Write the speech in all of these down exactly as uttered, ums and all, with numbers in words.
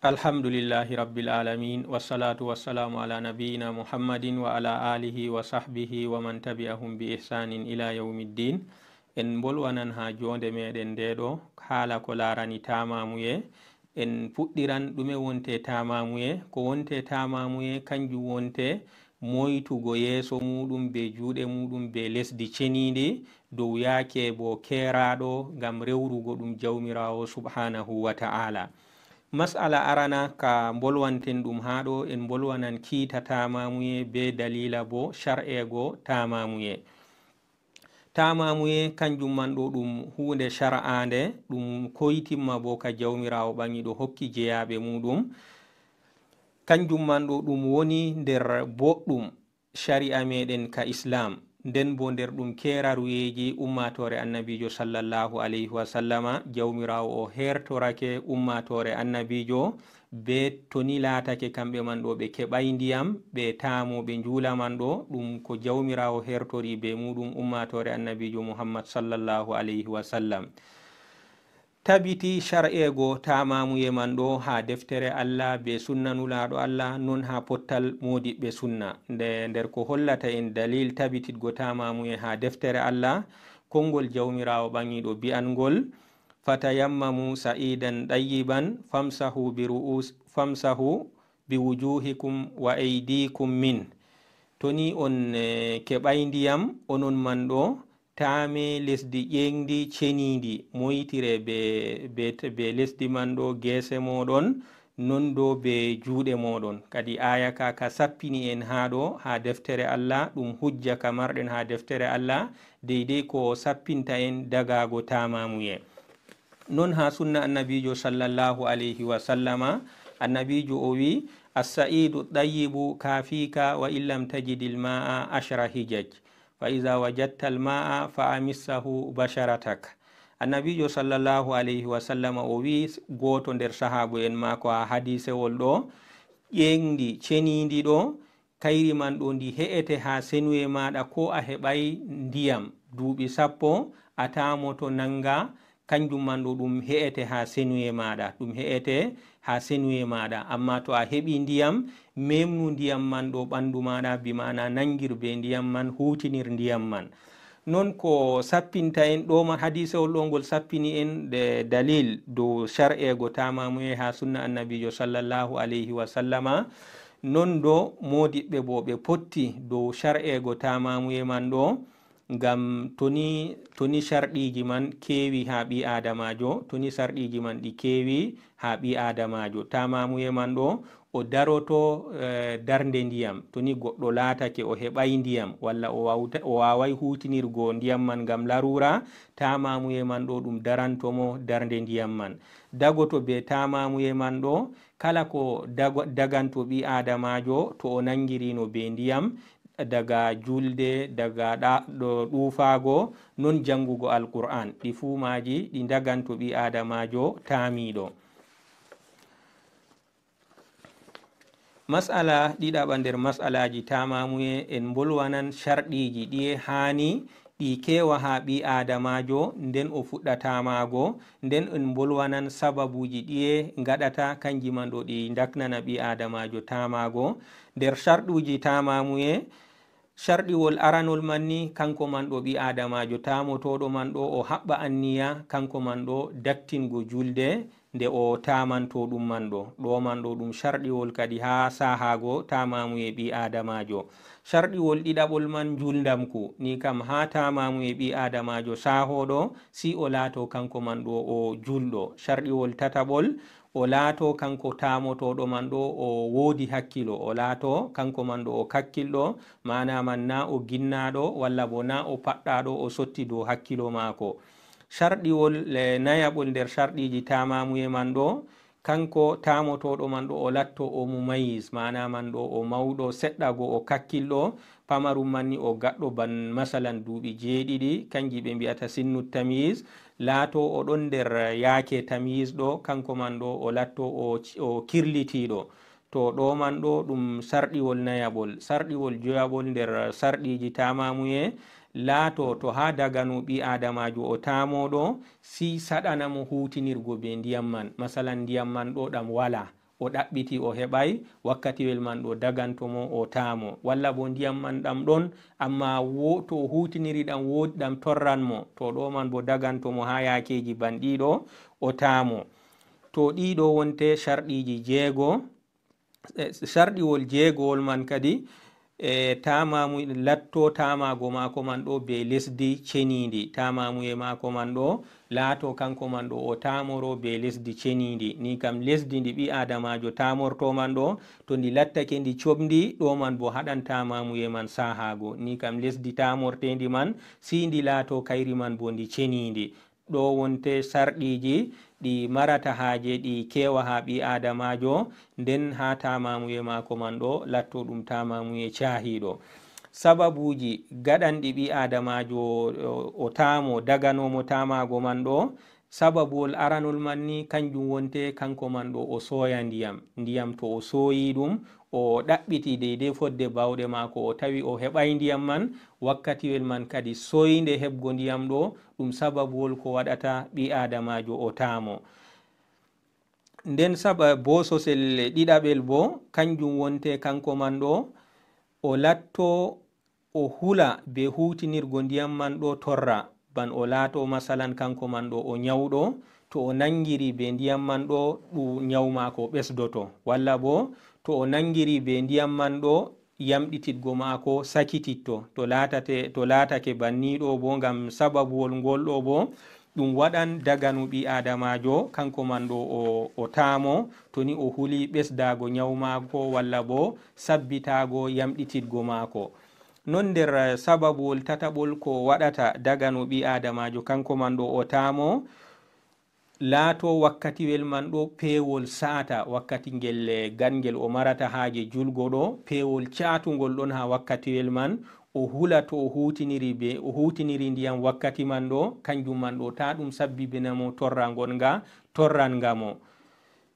Alhamdulillahi Rabbil Alamin, wassalatu wassalamu ala nabiyyina Muhammadin wa ala alihi wa sahbihi wa man tabi'ahum bi ihsanin ila yawmiddin. En mbolwanan haa joonde meɗen nde ɗo, haala ko laarani taamamuye. En puɗɗiran ɗume wonte taamamuye. Ko wonte taamamuye, kanjum wonte moytugo yeeso muɗum be juuɗe muɗum be lesdi ceniindi, dow yaake bo keeraaɗo, ngam rewrugo ɗum Jawmiraawo subhaanahu wa ta'ala. Mas'ala arana ka mbolwanten ɗum haa ɗo, en mbolwanan kiita taamamuye be daliila bo shar'eego taamamuye. Taamamuye, kanjum man ɗo ɗum huunde shar'aande, ɗum koytimma bo ka Jawmiraawo ɓaŋiiɗo hokki jeyaaɓe muɗum. Kanjum man ɗo ɗum woni nder boɗɗum shari'a meɗen ka Islaam, nden bo nder ɗum keeraruyeeji ummaatoore Annabiijo sallallahu alayhi wa sallama. Jawmiraawo o hertorake ummaatoore Annabiijo, be to ni laatake kamɓe man ɗo ɓe keɓay ndiyam, ɓe taamo, ɓe njuula man ɗo, ɗum ko Jawmiraawo hertori be muɗum ummaatoore Annabiijo Muhammad sallallahu alayhi wa sallam. Tabiti shar'eego taamamuye man ɗo haa deftere Allah be sunna Nulaaɗo Allah, non haa pottal moodiɓɓe sunna. Nde, nder ko hollata en dalil tabititgo taamamuye haa deftere Allah, konngol Jawmiraawo ɓaŋiiɗo bi'anngol, "Fatayammamu sa'idan ɗayyiban, famsahu bi ru'us, famsahu bi wujuhikum wa aydikum min." To ni on, eh, keɓay ndiyam, onon man ɗo, taame lesdi ƴeeŋdi ceniindi, moytire be, be, be lesdi man ɗo geese mooɗon, non do be juuɗe mooɗon. Kadi aaya ka, ka sappini en haa ɗo, haa deftere Allah, ɗum hujja ka marɗen haa deftere Allah, deydey ko o sappinta en dagaago taamamuye. Non haa sunna Annabiijo sallallahu alayhi wa sallama, Annabiijo o wi, "As-sa'idu ɗayyibu kafika wa illam tajidil ma'a ashra hijaj." "Fa iza wajadta al-ma'a fa amassahu basharatak." Annabiijo sallallahu alayhi wa sallama o wi'i gooto nder sahaabu'en maako haa hadiisewol ɗo, ƴeeŋdi ceniindi ɗo, kayri man ɗo ndi he'ete haa senuye maaɗa, ko a heɓay ndiyam duuɓi sappo, a taamoto nanga, kanjum man ɗo ɗum he'ete haa senuye maaɗa, ɗum he'ete haa senuye maaɗa. Ammaa to a heɓi ndiyam, memnu ndiyam man ɗo ɓandu maaɗa, bi maana nangir be ndiyam man, huutinir ndiyam man. Non ko sappinta en ɗo man, hadiisewol ɗo ngol sappini en de dalil dow shar'eego taamamuye haa sunna Annabiijo sallallahu alayhi wa sallama. Non do moodiɓɓe bo ɓe potti dow shar'eego taamamuye man ɗo. Ngam to ni, to ni sarɗiiji man keewi haa ɓii-aadamaajo, to ni sarɗiiji man ɗi keewi haa ɓii-aadamaajo, taamamuye man ɗo, o daroto, eh, darnde ndiyam. To ni goɗɗo laatake o heɓaay ndiyam, walla o waawta-, o waawaay huutinirgo ndiyam man ngam laruura, taamamuye man ɗo ɗum daranto mo darnde ndiyam man. Dagoto bee taamamuye man ɗo, kala ko dago-, daganto ɓii-aadamaajo, to o nangirino bee ndiyam, daga julde, daga ɗa-, ɗo ɗuufaago, non janngugo Alqur'aan. Ɗi fuu maaji ɗi daganto ɓii-aadamaajo taamiiɗo. Mas'ala ɗiɗaɓa nder mas'alaaji taamamuye, en mbolwanan sarɗiiji ɗiye haani ɗi keewa haa ɓii-aadamaajo, nden o fuɗɗa taamaago, nden en mbolwanan sababuuji ɗiye ngaɗata kanji man ɗo ɗi ndaknana ɓii-aadamaajo taamaago. Nder sarɗuuji taamamuye, sarɗiwol aranol man ni, kanko man ɗo ɓii-aadamaajo taamotooɗo man ɗo, o haɓɓa anniya, kanko man ɗo daktingo julde, nde o taamanto ɗum man ɗo. Ɗo man ɗo ɗum sarɗiwol kadi haa saahaago taamamuye ɓii-aadamaajo. Sarɗiwol ɗiɗaɓol man, njuldamku. Ni kam haa taamamuye ɓii-aadamaajo saahooɗo, si o laato kanko man ɗo o julɗo. Sarɗiwol tataɓol, o laato kanko taamotooɗo man ɗo o woodi hakkilo. O laato kanko man ɗo o kakkilɗo, maana man na o ginnaaɗo, walla bo na o paɗɗaaɗo, o sotti dow hakkilo maako. Sarɗiwol, eh, nayaɓol nder sarɗiiji taamamuye man ɗo, kanko taamotooɗo man ɗo o latto o mumayyiz, maana man ɗo o mawɗo seɗɗa go o kakkilɗo, pamarum man ni o gaɗɗo ban masalan duuɓi jeeɗiɗi, kanji ɓe mbi'ata sinnu tamyiz, laato o ɗon nder yaake tamyiz ɗo, kanko man ɗo o latto o, o kirlitiiɗo. To ɗo man ɗo ɗum sarɗiwol nayaɓol. Sarɗiwol joyaɓol nder sarɗiiji taamamuye, laato to haa dagano ɓii-aadamaajo o taamooɗo, si saɗana mo huutinirgo bee ndiyam man. Masalan, ndiyam man ɗo ɗam walaa. o ɗaɓɓiti, o heɓaay, wakkatiwel man ɗo daganto mo, o taamo. Walla bo ndiyam man ɗam ɗon, ammaa wo-, to o huutiniri ɗam, woodi ɗam torran mo, to ɗo man bo daganto mo haa yaakeeji ban ɗiɗo, o taamo. To ɗiɗo wonte sharɗiiji jeego, e, sharɗiwol jeegowol man kadi, e, taamamu-, latto taamaago maako man ɗo be lesdi ceniindi. Taamamuye maako man ɗo laato kanko man ɗo o taamoro be lesdi ceniindi. Ni kam lesdi ndi ɓi aadamaajo taamorto man ɗo, to ndi lattake ndi coɓndi, ɗo man bo haɗan taamamuye man saahaago. Ni kam lesdi taamorteendi man, sey ndi laato kayri man bo ndi ceniindi. Ɗo wonte sarɗiiji ɗi marata haaje, ɗi keewa haa ɓii aadamaajo, nden haa taamamuye maako man ɗo latto ɗum taamamuye caahiiɗo. Sababuuji gaɗanɗi ɓii aadamaajo o, o taamo, daganoomo taamaago man ɗo, sababuwol aranol man ni, kanjum wonte kanko man ɗo o sooya ndiyam. Ndiyam to o sooyi ɗum, o ɗaɓɓiti deydey fodde baawɗe maako, o tawi o heɓaay ndiyam man, wakkatiwel man kadi sooynde heɓgo ndiyam ɗo, ɗum sababuwol ko waɗata ɓii aadamaajo o taamo. Nden saba-, bososel ɗiɗaɓel bo, kanjum wonte kanko man ɗo, o latto o hula be huutinirgo ndiyam man ɗo torra, ban o laato masalan kanko man ɗo o nyawɗo, to o nangiri be ndiyam man ɗo, ɗum nyaw maako ɓesdoto. Walla bo to o nangiri be ndiyam man ɗo, yamɗititgo maako sakititto. To laatate, to laatake banni ɗo bo, ngam sababuwol ngol ɗo bo, ɗum waɗan daganu ɓii aadamaajo, kanko man ɗo o, o taamo, to ni o huli ɓesdaago nyaw maako, walla bo sabbitaago yamɗititgo maako. Non nder, eh, sababuwol tataɓol ko waɗata dagano ɓii aadamaajo, kanko man ɗo o taamo, laato wakkatiwel man ɗo peewol saata, wakkati ngel, eh, gangel o marata haaje julgo ɗo, peewol caatungol ɗon haa wakkatiwel man, o hula to o huutiniri be, o huutiniri ndiyam wakkati man ɗo, kanjum man ɗo, taa ɗum sabbibina mo torra ngon nga, torran nga mo.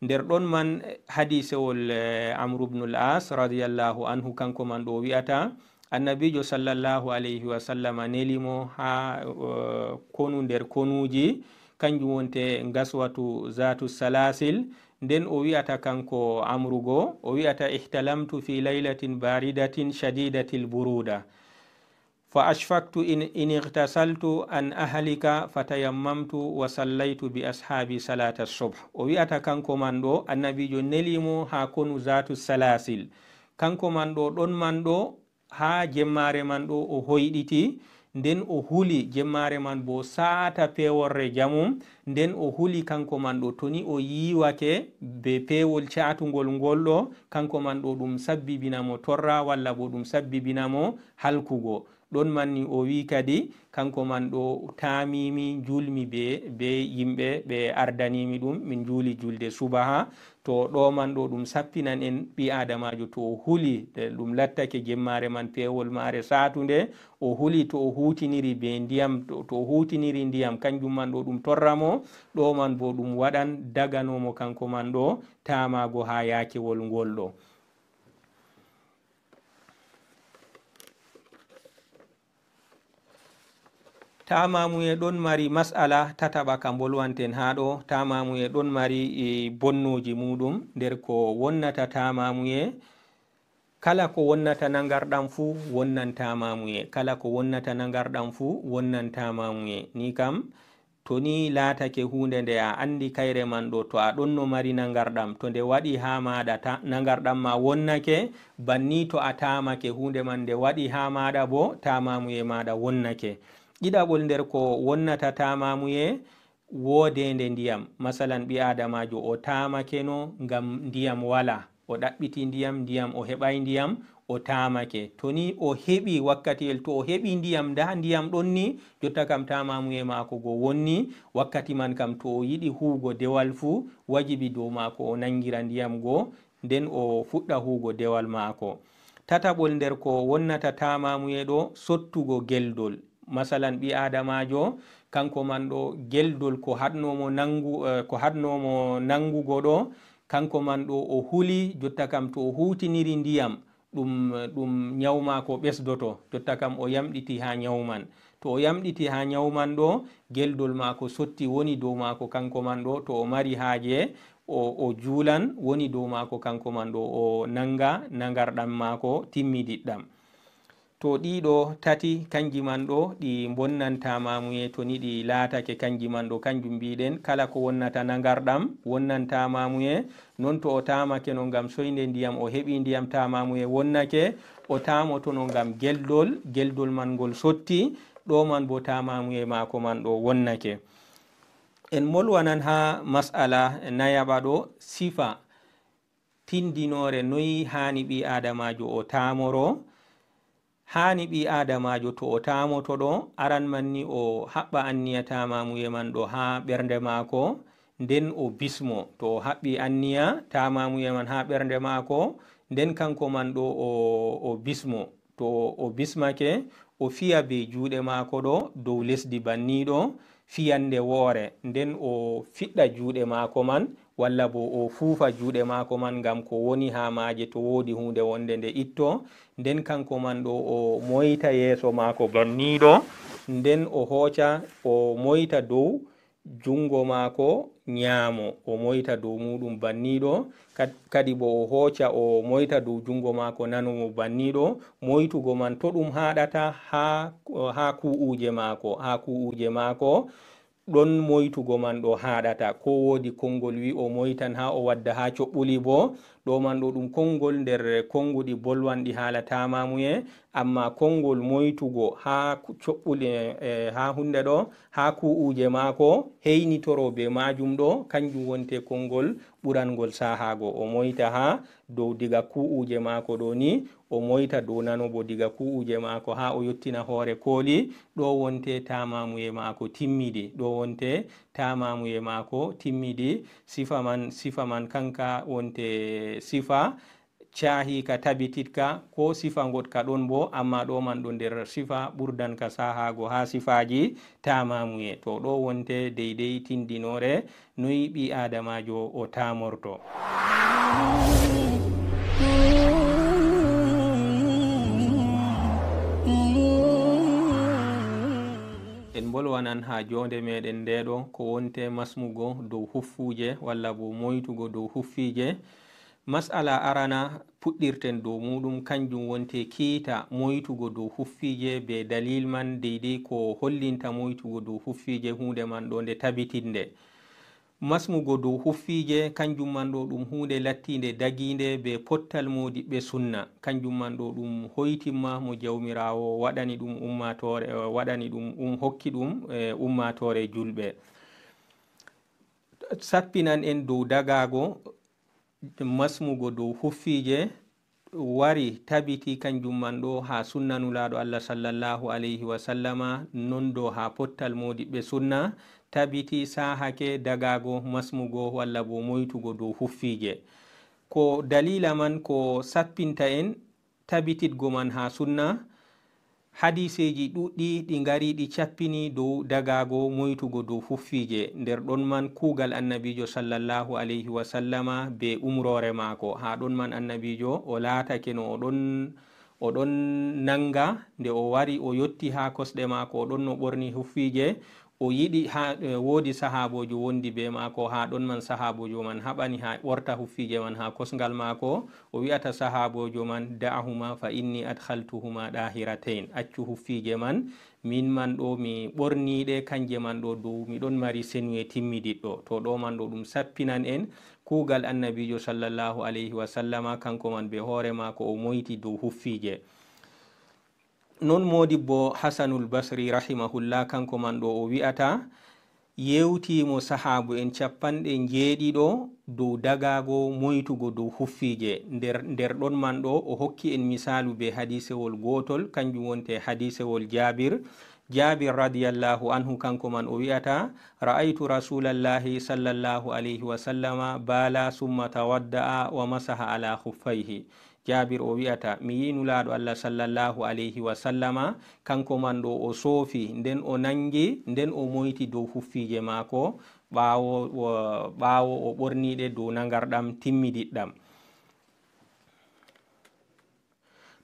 Nder ɗon man, hadiisewol, eh, Amru bnu l-As radiyallahu anhu, kanko man ɗo wi'ata, Annabiijo sallallahu alayhi wa sallama neli mo haa, eh, konu nder konuuji, kanjum wonte ngaswatu Zaatu Salaasil. Nden o wi'ata kanko Amru go, o wi'ata, "Ihtalamtu fi laylatin baridatin shadidatil buruda." Fa ashfaqtu in, in ightasaltu an ahlika fatayammamtu wa sallaytu bi ashaabi salata subh. O wi'ata kanko man ɗo, Annabiijo neli mo haa konu Zaatu Salaasil. Kanko man ɗo, ɗon man ɗo, haa jemmaare man ɗo o hoyɗiti, nden o huli jemmaare man bo saata peeworre jamum, nden o huli kanko man ɗo, to ni o yiiwake be peewol caatungol ngol ɗo, kanko man ɗo ɗum sabbibina mo torra, walla bo ɗum sabbibina mo halkugo. Ɗon man ni o wi'i kadi, kanko man ɗo taamimi, njuulmi be, be yimɓe, ɓe ardaniimi ɗum, min njuuli juulde subaha. To ɗo man ɗo ɗum sappinan en ɓii aadamaajo to o huli, e, ɗum lattake jemmaare man peewol maare saatunde, o huli to o huutiniri be ndiyam, to, to o huutiniri ndiyam, kanjum man ɗo ɗum torra mo, ɗo man bo ɗum waɗan dagano mo kanko man ɗo taamaago haa yaakewol ngol ɗo. Taamamuye ɗon mari mas'ala tataɓa ka mbolwanten haa ɗo. Taamamuye ɗon mari, e, bonnooji muuɗum. Nder ko wonnata taamamuye, kala ko wonnata nangarɗam fuu wonnan taamamuye. Kala ko wonnata nangarɗam fuu wonnan taamamuye. Ni kam, to ni laatake huunde nde a anndi kayre man ɗo, to a ɗonno mari nangarɗam, to nde waɗi haa maaɗa ta-, nangarɗam ma wonnake, banni to a taamake huunde man nde waɗi haa maaɗa bo, taamamuye maaɗa wonnake. Ɗiɗaɓol nder ko wonnata taamamuye, woodeende ndiyam. Masalan, ɓii aadamaajo o taamakeno ngam ndiyam walaa. O ɗaɓɓiti ndiyam, ndiyam, o heɓaay ndiyam, o taamake. To ni o heɓi wakkatiyel, to o heɓi ndiyam, ndaa ndiyam ɗon ni, jotta kam taamamuye maako go wonni. Wakkati man kam, to o yiɗi huugo dewal fuu, wajibi dow maako o nangira ndiyam go, nden o fuɗɗa huugo dewal maako. Tataɓol nder ko wonnata taamamuye ɗo, sottugo geldol. Masalan, ɓii aadamaajo, kanko man ɗo, geldol ko haɗnoomo nangu-, eh, ko haɗnoomo nangugo ɗo, kanko man ɗo o huli, jotta kam to o huutiniri ndiyam, ɗum, ɗum nyaw maako ɓesdoto, jotta kam o yamɗiti haa nyaw man. To o yamɗiti haa nyaw man ɗo, geldol maako sotti woni dow maako, kanko man ɗo, to o mari haaje, o, o juulan, woni dow maako kanko man ɗo, o nanga nangarɗam maako timmidiɗɗam. To ɗiɗo tati, kanji man ɗo ɗi mbonnanta maamuye, to ni ɗi laatake kanji man ɗo, kanjum mbiɗen, kala ko wonnata nangarɗam wonnanta maamuye. Non to o taamake no ngam soynde ndiyam, o heɓi ndiyam, taamamuye wonnake, o taamoto no ngam geldol, geldol man ngol sotti, ɗo man bo taamamuye maako man ɗo wonnake. En molwanan haa mas'ala nayaɓa ɗo, sifa tindinoore, noy haani ɓii aadamaajo o taamoro? Haani ɓii aadamaajo to o taamoto ɗo, aran man ni o haɓɓa anniya taamamuye man ɗo haa ɓernde maako, nden o bismo. To o haɓɓi anniya taamamuye man haa ɓernde maako, nden kanko man ɗo o, o bismo. To o bismake, o fiya bee juuɗe maako ɗo dow lesdi banniiɗo, fiyande woore. Nden o fiɗɗa juuɗe maako man, walla bo o fuufa juuɗe maako man ngam ko woni haa maaje, to woodi huunde wonde nde itto. Nden kanko man ɗo o moyta yeeso maako banniiɗo. Nden o hooca, o moyta dow juŋngo maako nyaamo, o moyta dow muuɗum banniiɗo. Kad-, kadi bo o hooca, o moyta dow juŋngo maako nanumo banniiɗo. Moytugo man to ɗum haaɗata haa, haa ku'uuje maako, haa ku'uuje maako. Ɗon moytugo man ɗo haaɗata. Ko woodi konngol wi o moytan haa o wadda haa coɓɓuli bo. Ɗo man ɗo ɗum konngol nder konnguɗi bolwanɗi haala taamamuye. Ammaa konngol moytugo haa ku-, coɓɓuli, e, haa huunde ɗo, haa ku'uuje maako, heynitoro bee maajum ɗo, kanjum wonte konngol ɓurangol sahaago. O moyta haa dow diga ku'uuje maako ɗo ni, o moyta dow nano bo diga ku'uuje maako haa o yottina hoore kooli, ɗo wonte taamamuye maako timmidi, ɗo wonte taamamuye maako timmidi. Sifa man, sifa man kanka wonte sifa caahiika, tabititka, ko sifa ngoɗka ɗon bo, ammaa ɗo man ɗo nder sifa ɓurdanka sahaago haa sifaaji taamamuye. To ɗo wonte deydey tindinoore, noy ɓii aadamaajo o taamorto. En mbolwanan haa joonde meɗen nde ɗo, ko wonte masmugo dow huffuuje, walla bo moytugo dow huffiije. Mas'ala arana puɗɗirten dow muuɗum, kanjum wonte kiita moytugo dow huffiije be dalil man, deydey ko hollinta moytugo dow huffiije, huunde man ɗo nde tabitinde. Masmugo dow huffiije, kanjum man ɗo ɗum huunde lattiinde dagiinde be pottal moodiɓɓe sunna. Kanjum man ɗo ɗum hoytimma mo Jawmiraawo waɗani ɗum ummaatoore, eh, waɗani ɗum, um, hokki ɗum, eh, ummaatoore julɓe. Sappinan en dow dagaago, masmugo dow huffiije, wari tabiti kanjum man ɗo haa sunna Nulaaɗo Allah sallallahu alayhi wa sallama, non do haa pottal moodiɓɓe sunna, tabiti sahake dagaago, masmugo, walla bo moytugo dow huffiije. Ko daliila man ko sappinta en tabititgo man haa sunna? Hadiiseeji ɗuuɗɗi ɗi ngari, ɗi cappini dow dagaago, moytugo dow huffiije. Nder ɗon man kuugal Annabiijo sallallahu alayhi wa sallama be umroore maako. Haa ɗon man Annabiijo o laatake no o ɗon, o ɗon nanga. Nde o wari, o yotti haa kosɗe maako, o ɗon no ɓorni huffiije. O yiɗi haa, eh, woodi sahaaboojo wondi be maako. Haa ɗon man sahaaboojo man haɓani haa ɓorta huffiije man haa kosŋgal maako. O wi'ata sahaaboojo man, "Da'ahuma fa inni adkhaltuhuma dahiratayn." Accu huffiije man, min man ɗo mi ɓorni ɗe, kanje man ɗo dow mi ɗon mari senuye timmidiɗɗo. To ɗo man ɗo ɗum sappinan en kuugal Annabiijo sallallahu alayhi wa sallama, kanko man be hoore maako o moyti dow huffiije. Non Moodibbo Hasanul Basri rahimahullah, kanko man ɗo o wi'ata, yewti mo sahaabu'en cappanɗe njeeɗiɗo dow dagaago moytugo dow huffiije. Nder, nder ɗon man ɗo, o hokki en misaalu be hadiisewol gootol, kanjum wonte hadiisewol Jaabir. Jaabir radiyallahu anhu, kanko man o wi'ata, "Ra'aytu Rasuulallahi sallallahu alayhi wa sallama bala summa tawadda'a wa masaha ala khuffayhi." Jaabir o wi'ata, "Mi yi'i Nulaaɗo Allah sallallahu alayhi wa sallama, kanko man ɗo o soofi, nden o nangi, nden o moyti dow huffiije maako, ɓaawo, ɓaawo o ɓorni ɗe dow nangarɗam timmidiɗɗam."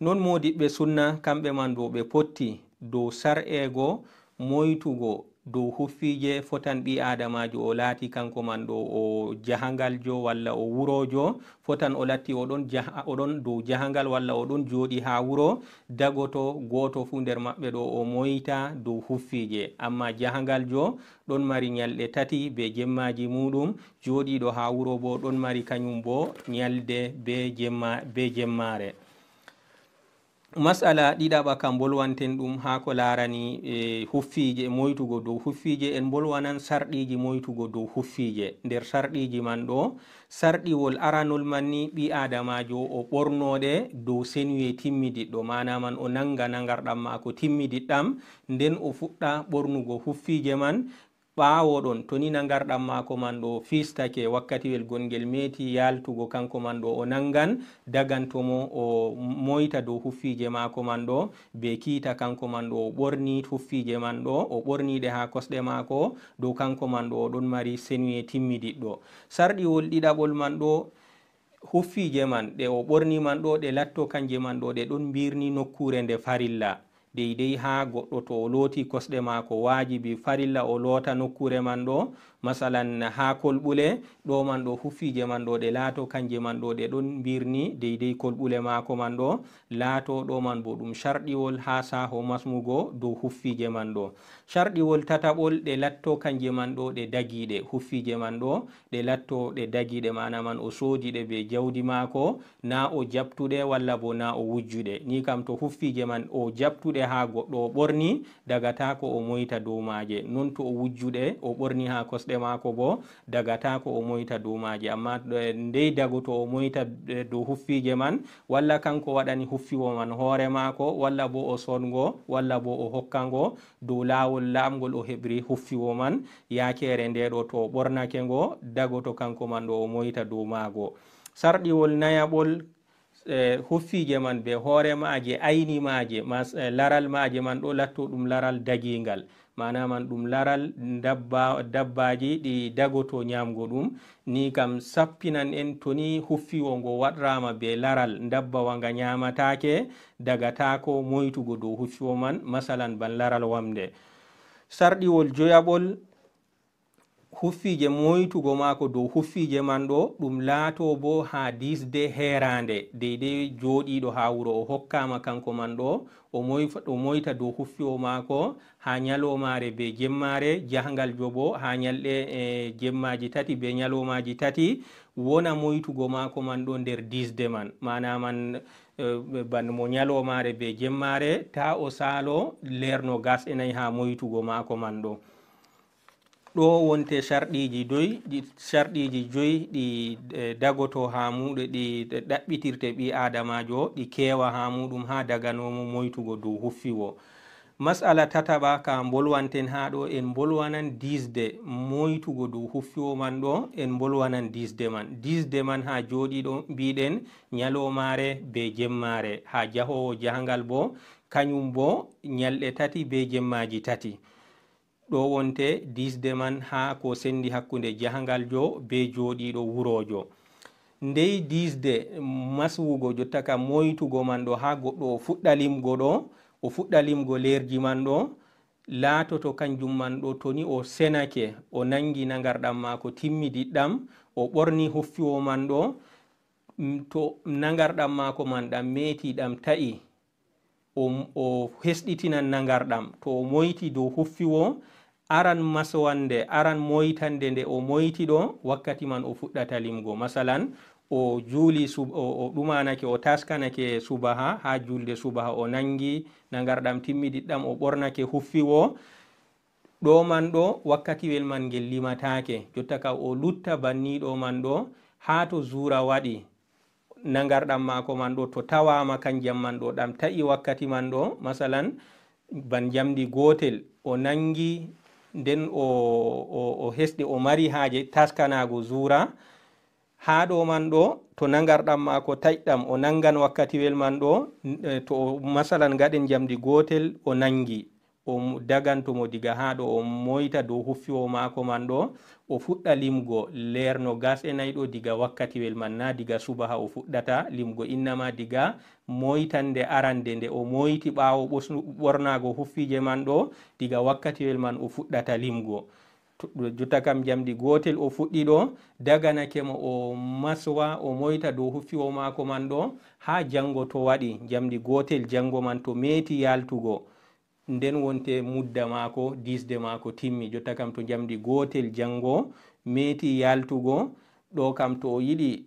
Non moodiɓɓe sunna, kamɓe man ɗo ɓe potti dow sar'eego moytugo dow huffiije, fotan ɓii aadamaajo o laati kanko man ɗo o jahangaljo walla o wuroojo, fotan o latti o ɗon jah-, o ɗon dow jahangal walla o ɗon jooɗi haa wuro, dagoto gooto fuu nder maɓɓe ɗo o moyta dow huffiije. Ammaa jahangaljo ɗon mari nyalɗe tati bee jemmaaji muuɗum, jooɗiiɗo haa wuro boo ɗon mari kanyum boo nyalde bee jemma-, bee jemmaare. Mas'ala ɗiɗaɓa ka mbolwanten ɗum haa ko laarani, e, huffiije, moytugo dow huffiije. En mbolwanan sarɗiiji moytugo dow huffiije. Nder sarɗiiji man ɗo, sarɗiwol aranol man ni, ɓii aadamaajo o ɓorno ɗe dow senuye timmidiɗɗo, maana man o nanga nangarɗam maako timmidiɗɗam, nden o fuɗɗa ɓornugo huffiije man. Ɓaawo ɗon, to ni nangarɗam maako man ɗo fistake, wakkatiwel gongel meeti yaaltugo, kanko man ɗo o nangan, daganto mo o moyta dow huffiije maako man ɗo, be kiita kanko man ɗo o ɓorni huffiije man ɗo, o ɓorni ɗe haa kosɗe maako, dow kanko man ɗo o ɗon mari senuye timmidiɗɗo. Sarɗiwol ɗiɗaɓol man ɗo, huffiije man ɗe o ɓorni man ɗo, ɗe latto kanje man ɗo, ɗe ɗon mbirni nokkuure nde farilla. Deydey haa goɗɗo to o looti kosɗe maako, waajibi farilla o loota nokkuure man ɗo, masalan, haa kolɓule, ɗo man ɗo huffiije man ɗo ɗe laato, kanje man ɗo ɗe ɗon mbirni deydey kolɓule maako man ɗo laato, ɗo man bo ɗum sarɗiwol haa saaho masmugo dow huffiije man ɗo. Sarɗiwol tataɓol, ɗe latto kanje man ɗo ɗe dagiiɗe, huffiije man ɗo ɗe latto ɗe dagiiɗe, maana man o soodi ɗe be jawdi maako, naa o jaɓtuɗe walla bo naa o wujjuɗe. Ni kam to huffiije man o jaɓtuɗe haa goɗɗo o ɓorni, dagataako o moyta dow maaje. Non to o wujjuɗe o ɓorni haa kosɗe maako bo, dagataako o moyta dow maaje. Ammaa, eh, ndey dagoto o moyta, eh, dow huffiije man, walla kanko waɗani huffiwo man hoore maako, walla bo o soodngo, walla bo o hokkango, dow laawol laaɓŋgol o heɓri huffiwo man, yaakeere nde ɗo to o ɓornake ngo, dagoto kanko man ɗo o moyta dow maago. Sarɗiwol nayaɓol, eh, huffiije man be hoore maaje, ayni maaje, mas-, eh, laral maaje man ɗo latto ɗum laral dagiiŋgal. Maana man ɗum laral ndabba-, dabbaaji ɗi dagoto nyaamgo ɗum. Ni kam sappinan en to ni huffiwo ngo waɗraama be laral ndabbawa nga nyaamataake, dagataako moytugo dow huffiwo man, masalan, ban laral wamnde. Sarɗiwol joyaɓol, huffiije moytugo maako dow huffiije man ɗo, ɗum laato bo haa diisde heeraande, deydey jooɗiiɗo haa wuro, o hokkaama kanko man ɗo, o moy-, o moyta dow huffiwo maako haa nyaloomaare be jemmaare, jahangal jobo haa nyalɗe, e, jemmaaji tati be nyaloomaaji tati, wona moytugo maako man ɗo nder diisde man. Maana man, eh, ban mo nyaloomaare be jemmaare, taa o saalo leer noogas e nayi haa moytugo maako man ɗo. Ɗo wonte sarɗiiji doy, ɗi, sarɗiiji joy ɗi, eh, dagoto haa muuɗum, ɗi ɗaɓɓitirte ɓii aadamaajo, ɗi keewa haa muuɗum haa daganoomo moytugo dow huffiwo. Mas'ala tataɓa ka mbolwanten haa ɗo, en mbolwanan diisde moytugo dow huffiwo man ɗo, en mbolwanan diisde man. Diisde man haa jooɗiiɗo mbiɗen nyaloomaare be jemmaare, haa jahoowo jahangal bo, kanyum bo nyalɗe tati be jemmaaji tati. Ɗo wonte diisde man haa ko sendi hakkunde jahangaljo be jooɗiiɗo wuroojo. Ndey diisde maswugo, jotta ka moytugo man ɗo, haa goɗɗo o fuɗɗa limgo ɗo, o fuɗɗa limgo leerji man ɗo, laatoto kanjum man ɗo, to ni o senake, o nangi nangarɗam maako timmidiɗɗam, o ɓorni huffiwo man ɗo, m-, to nangarɗam maako man ɗam meeti, ɗam ta'i, o, o hesɗitinan nangarɗam. To o moyti dow huffiwo, aran maswande, aran moytande nde o moyti ɗo, wakkati man o fuɗɗata limgo. Masalan, o juuli sub-, o, o ɗumanake, o taskanake subaha, haa julde subaha, o nangi nangarɗam timmidiɗɗam, o ɓornake huffiwo. Ɗo man ɗo, wakkatiwel man ngel limataake. Jotta ka o lutta banni ɗo man ɗo, haa to zuura waɗi, nangarɗam maako man ɗo, to tawaama kanjam man ɗo, ɗam ta'i wakkati man ɗo, masalan, ban njamndi gootel, o nangi nden o, o, o hesɗi, o mari haaje taskanaago zuura. Haa ɗo man ɗo, to nangarɗam maako taƴɗam, o nangan wakkatiwel man ɗo, n-, eh, to o, masalan, ngaɗen njamndi gootel, o nangi, o daganto mo diga haa ɗo o moyta dow huffiwo maako man ɗo, o fuɗɗa limgo leer nogas e nayi ɗo diga wakkatiwel man, na diga subaha o fuɗɗata limgo, innama diga moytande arande nde o moyti ɓaawo ɓos-, ɓornaago huffiije man ɗo, diga wakkatiwel man o fuɗɗata limgo. To, jotta kam njamndi gootel o fuɗɗi ɗo, daganake mo o maswa, o moyta dow huffiwo maako man ɗo, haa jaŋgo to waɗi, njamndi gootel jaŋgo man to meeti yaaltugo, nden wonte mudda maako, diisde maako timmi. Jotta kam to njamndi gootel jaŋgo meeti yaaltugo, ɗo kam to o yiɗi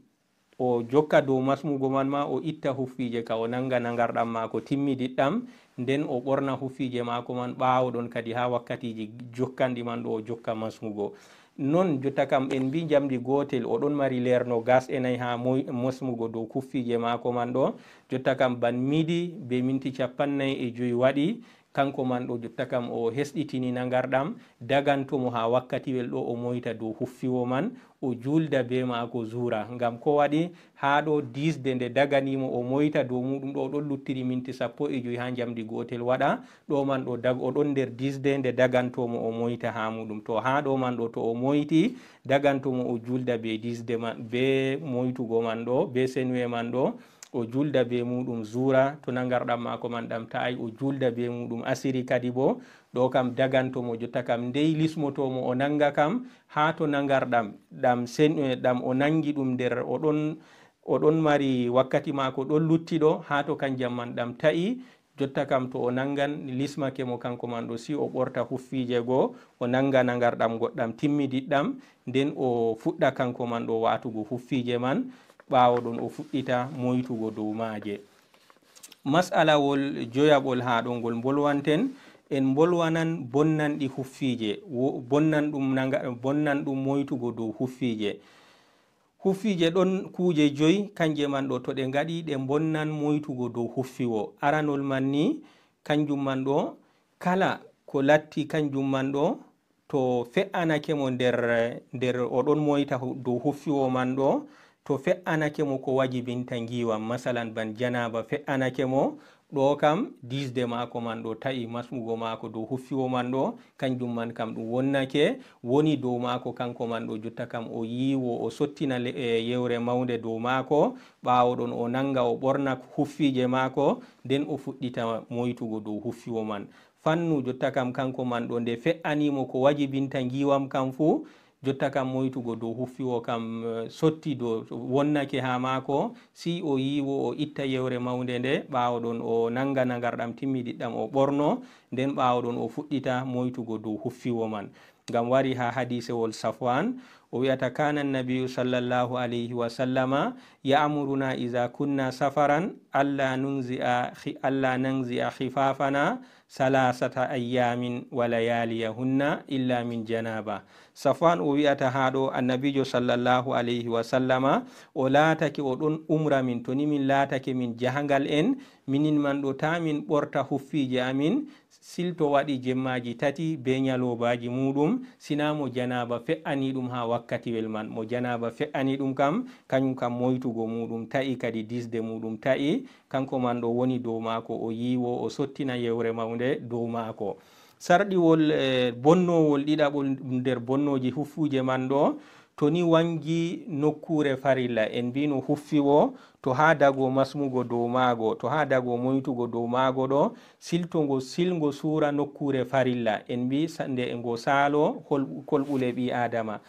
o jokka dow masmugo man ma, o itta huffiije ka, o nanga nangarɗam maako timmidiɗɗam, nden o ɓorna huffiije maako man ɓaawo ɗon kadi haa wakkatiiji jokkanɗi man ɗo o jokka masmugo. Non jotta kam en mbi njamndi gootel, o ɗon mari leer nogas e nayi haa moy-, masmugo dow huffiije maako man ɗo. Jotta kam ban midi be minti cappannayi e jowi waɗi, kanko man ɗo jotta kam o hesɗitini nangarɗam, daganto mo haa wakkatiwel ɗo o moyta dow huffiwo man, o juulda be maako zuura. Ngam ko waɗi? Haa ɗo diisde nde dagani mo o moyta dow muuɗum ɗo, o ɗon luttiri minti sappo e jowi haa njamndi gootel waɗa. Ɗo man ɗo dag-, o ɗon nder diisde nde daganto mo o moyta haa muuɗum. To haa ɗo man ɗo to o moyti, daganto mo o juulda be diisde man, be moytugo man ɗo, be senuwe man ɗo, o juulda be muuɗum zuura, to nangarɗam maako man ɗam ta'ay, o juulda be muuɗum asiri kadi boo. Ɗo kam daganto mo, jotta kam ndey lismoto mo o nanga kam, haa to nangarɗam ɗam sen-, eh, ɗam o nangi ɗum nder, o ɗon, o ɗon mari wakkati maako ɗon luttiɗo, haa to kanjam man ɗam ta'i, jotta kam to o nangan, lismake mo kanko man ɗo, si o ɓorta huffiije go, o nanga nangarɗam goɗɗam timmidiɗɗam, nden o fuɗɗa kanko man ɗo waatugo huffiije man, ɓaawo ɗon o fuɗɗita moytugo dow maaje. Mas'alawol joyaɓol haa ɗo ngol mbolwanten, en mbolwanan bonnanɗi huffiije, wo-, bonnan ɗum nanga-, bonnan ɗum moytugo dow huffiije. Huffiije ɗon kuuje joy, kanje man ɗo to ɗe ngaɗi, ɗe mbonnan moytugo dow huffiwo. Aranol man ni, kanjum man ɗo, kala ko latti kanjum man ɗo, to fe'anake mo nder, nder o ɗon moyta hu-, dow huffiwo man ɗo, to fe'anake mo ko wajibinta ngiwam, masalan, ban janaaba fe'anake mo, ɗo kam, diisde maako man ɗo ta'i, masmugo maako dow huffiwo man ɗo, kanjum man kam ɗum wonnake, woni dow maako kanko man ɗo, jotta kam o yiiwo, o sottina le-, e, yewre mawnde dow maako, ɓaawo ɗon o nanga, o ɓorna huffiije maako, nden o fuɗɗita moytugo dow huffiwo man. Fannu jotta kam kanko man ɗo, nde fe'ani mo ko wajibinta ngiwam kam fuu, jotta kam moytugo dow huffiwo kam, eh, sotti dow, wonnake haa maako, si o yiiwo, o itta yewre mawnde nde, ɓaawo ɗon o nanga nangarɗam timmidiɗɗam o ɓorno, nden ɓaawo ɗon o fuɗɗita moytugo dow huffiwo man. Ngam wari haa hadiisewol Safwan, o wi'ata, "Kana Nabiyu sallallahu alayhi wa sallama ya'muruna iza kunna safaran alla nunzi'a khi-, alla nanzi'a khifafana salasata ayyamin wa layaliyahunna illa min janaba." Safwan o wi'ata haa ɗo, Annabiijo sallallahu alayhi wa sallama, o laatake o ɗon umra min, to ni min laatake min jahangal en, minin man ɗo, taa min ɓorta huffiije amin, silto waɗi jemmaaji tati bee nyaloobaaji muuɗum, sina mo janaaba fe'ani ɗum haa wakkatiwel man. Mo janaaba fe'ani ɗum kam, kanyum kam moytugo muuɗum ta'i, kadi diisde muuɗum ta'i, kanko man ɗo woni dow maako, o yiiwo, o sottina yewre mawnde dow maako. Sarɗiwol, eh, bonnoowol ɗiɗaɓol nder bonnooji huffuuje man ɗo, to ni waŋgi nokkuure farilla, en mbi'no huffi wo, to haa dago masmugo dow maago, to haa dago moytugo dow maago ɗo, silto ngo, silngo suura nokkuure farilla, en mbi sa-, nde ngo saalo hol-, kolɓule ɓii Aadama.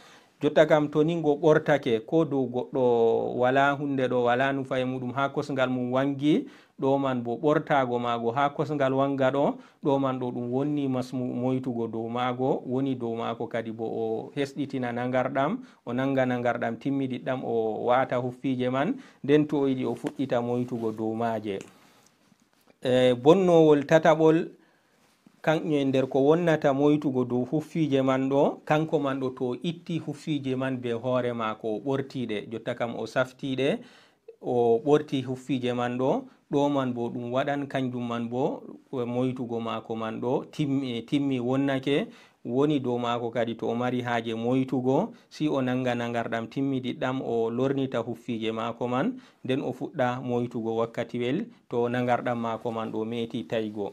Jotta kam, to ni ngo ɓortake, ko dow goɗɗo walaa huunde ɗo, walaa nufaye muuɗum, haa kosŋgal mum waŋgi, ɗo man bo ɓortaago maago haa kosŋgal waŋga ɗo, ɗo man ɗo ɗum wonni masmu-, moytugo dow maago, woni dow maako kadi bo o hesɗitina naŋgarɗam, o naŋga naŋgarɗam timmidiɗɗam, o waata huffiije man, nden to o yiɗi o fuɗɗita moytugo dow maaje. E, bonnoowol tataɓol, kan-, e nder ko wonnata moytugo dow huffiije man ɗo, kanko man ɗo to o itti huffiije man bee hoore maako, o ɓorti ɗe, jotta kam o safti ɗe, o ɓorti huffiije man ɗo, ɗo man bo ɗum waɗan, kanjum man bo moytugo maako man ɗo timmi, timmi wonnake, woni dow maako kadi to o mari haaje moytugo, si o naŋga naŋgarɗam timmidiɗɗam, o lornita huffiije maako man, nden o fuɗɗa moytugo wakkatiwel to naŋgarɗam maako man ɗo meeti taygo.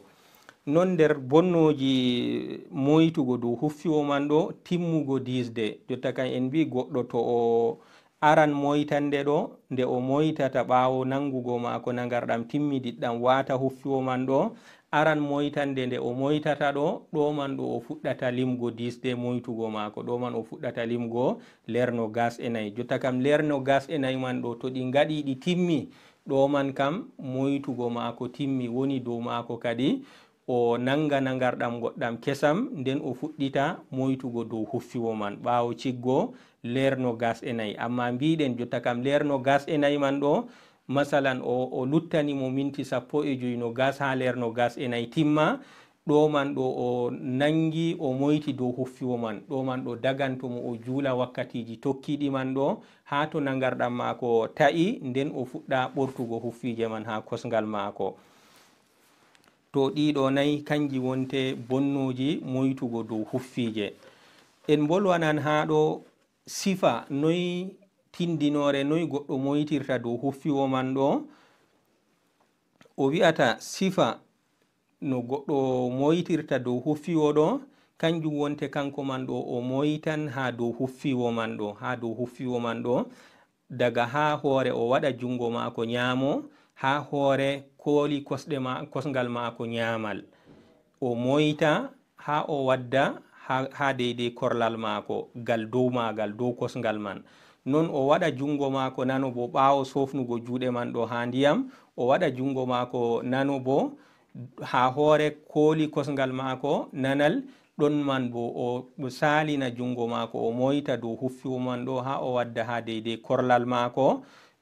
Non nder bonnooji moytugo dow huffiwo man ɗo, timmugo diisde. Jotta kam en mbi'i goɗɗo to o aran moytande ɗo, nde o moytata ɓaawo nangugo maako nangarɗam timmidiɗɗam waata huffiwo man ɗo, aran moytande nde o moytata ɗo, ɗo man ɗo o fuɗɗata limgo diisde moytugo maako, ɗo man o fuɗɗata limgo leer nogas e nayi. Jotta kam leer nogas e nayi man ɗo, to ɗi ngaɗi ɗi timmi, ɗo man kam moytugo maako timmi, woni dow maako kadi o nanga nangarɗam goɗɗam kesam, nden o fuɗɗita moytugo dow huffiwo man ɓaawo ciggo leer nogas e nayi. Ammaa mbiɗen jotta kam leer nogas e nayi man ɗo, masalan, o, o luttani mo minti sappo e jowi nogas haa leer nogas e nayi timma, ɗo man ɗo o nangi, o moyti dow huffiwo man, ɗo man ɗo daganto mo o juula wakkatiiji tokkiiɗi man ɗo, haa to nangarɗam maako ta'i, nden o fuɗɗa ɓortugo huffiije man haa kosŋgal maako. To ɗiɗo nayi kanji wonte bonnooji moytugo dow huffiije. En mbolwanan haa ɗo sifa noy tindinoore, noy goɗɗo moytirta dow huffiwo man ɗo. O wi'ata sifa no goɗɗo moytirta dow huffiwo ɗo, kanjum wonte kanko man ɗo o moytan haa dow huffiwo man ɗo, haa dow huffiwo man ɗo. Daga haa hoore o waɗa juŋngo maako nyaamo, haa hoore kooli kosɗe ma-, kosŋgal maako nyaamal. O moyta haa o wadda haa, haa deydey korlal maako, gal dow maagal, dow kosŋgal man. Non o waɗa juŋngo maako nano boo ɓaawo soofnugo juuɗe man ɗo haa ndiyam, o waɗa juŋngo maako nano boo haa hoore kooli kosŋgal maako nanal, ɗon man boo o saalina juŋngo maako, o moyta dow huffiwo man ɗo haa o wadda haa deydey korlal maako.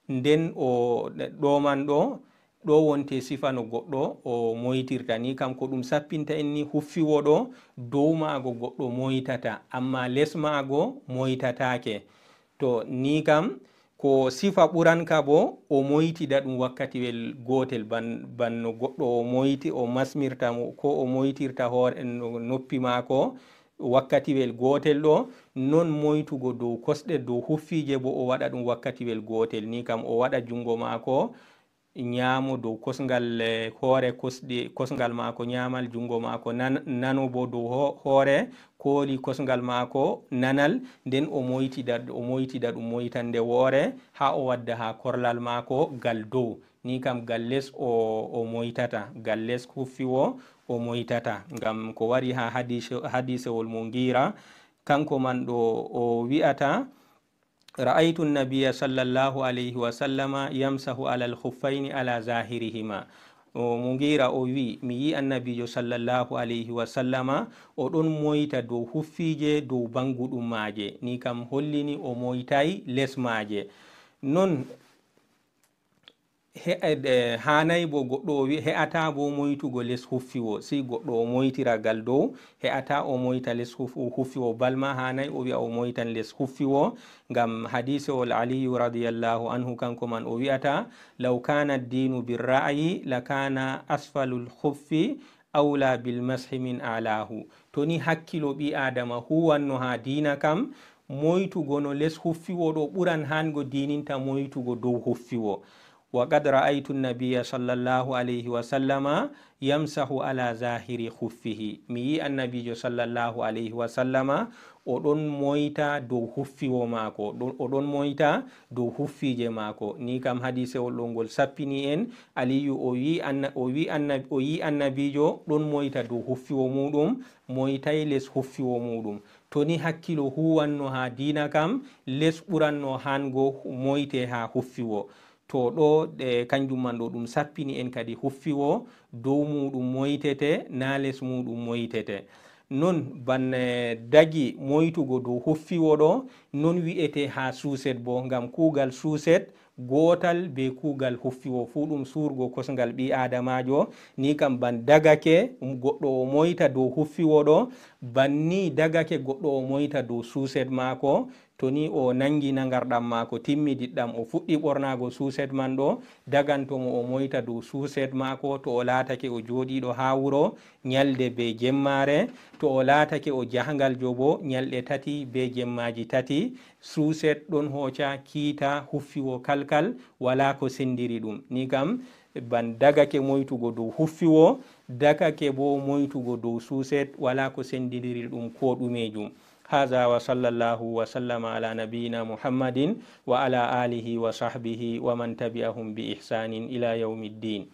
Nden o, ɗo man ɗo, ɗo wonte sifa no goɗɗo o moytirta. Ni kam ko ɗum sappinta en ni huffiwo ɗo, dow maago goɗɗo moytata, ammaa les maago moytataake. To ni kam, ko sifa ɓuranka boo, o moytida ɗum wakkatiwel gootel, ban-, ban no goɗɗo o moyti-, o masmirta mo, ko o moytirta hoore, no-, noppi maako wakkatiwel gootel ɗo, non moytugo dow kosɗe, dow huffiije boo, o waɗa ɗum wakkatiwel gootel. Ni kam, o waɗa juŋngo maako nyaamo dow kosŋgal, eh, hoore kosɗe, kosŋgal maako nyaamal, juŋngo maako nan-, nano boo dow ho-, hoore kooli kosŋgal maako nanal, nden o moytida, o moytida ɗum moytande woore, haa o wadda haa korlal maako gal dow. Ni kam gal les o, o moytata, gal les huffiwo o moytata. Ngam ko wari haa hadiise-, hadiisewol Mugiira, kanko man ɗo o wi'ata, "Ra'aytu an-nabiyya sallallahu alayhi wa sallama yamsahu ala al-khuffayni ala zahirihima." O Mugiira o wi, mi yi Annabiijo sallallahu alayhi wa sallama o ɗon moyta dow huffiije, dow banguɗum maaje. Ni kam hollini o moytay les maaje. Non he-, e, haanay bo goɗɗo o wi-, he'ata bo moytugo les huffiwo. Si goɗɗo o moytira gal dow, he'ata o moyta les huf-, huffiwo. Bal ma haanay o wi'a o moytan les huffiwo. Ngam hadiisewol Aliyu radiyallahu anhu, kanko man o wi'ata, "Law kana ad-dinu bir-ra'yi, lakana asfalul khuffi awla bil mashi min a'lahu." To ni hakkilo ɓii Aadama huwanno haa diina kam, moytugo no les huffiwo ɗo ɓuran hango diininta moytugo dow huffiwo. "Wa qad ra'aytu an-nabiyya sallallahu alayhi wa sallama yamsahu ala zahiri khuffihi." Mi yi Annabiijo sallallahu alayhi wa sallama o ɗon moyta dow huffiwo maako, ɗo-, o ɗon moyta dow huffiije maako. Ni kam hadiisewol ɗo ngol sappini en, Aliyu o yi anna-, o wi anna-, o yi Annabiijo ɗon moyta dow huffiwo muuɗum, moytay les huffiwo muuɗum. To ni hakkilo huwanno haa diina kam, les ɓuranno hango moyte haa huffiwo. To ɗo, e, kanjum man ɗo ɗum sappini en kadi huffiwo, dow muuɗum moytete, naa les muuɗum moytete. Non ban, e, dagi moytugo dow huffiwo ɗo, non wi'ete haa suuset bo, ngam kuugal suuset gootal be kuugal huffiwo fuu ɗum suurgo kosngal ɓii Aadamaajo. Ni kam ban dagake, um, goɗɗo o moyta dow huffiwo ɗo, ban ni dagake goɗɗo o moyta dow suuset maako, to ni o naŋgi naŋgarɗam maako timmidiɗɗam, o fuɗɗi ɓornaago suuset man ɗo, daganto mo o moyta dow suuset maako, to o laatake o jooɗiiɗo haa wuro nyalde be jemmaare, to o laatake o jahangaljo boo, nyalɗe tati be jemmaaji tati, suuset ɗon hooca kiita huffiwo kalkal, walaa ko sendiri ɗum. Ni kam, Ban dagake moytugo dow huffi wo, dagake bo moytugo dow suuset, wala ko sendindiri ɗum ko ɗumejum. Haza wa sallallahu wa sallama ala nabiyina Muhammadin wa ala alihi wa sahbihi wa man tabi'ahum bi ihsanin ila yawmiddin.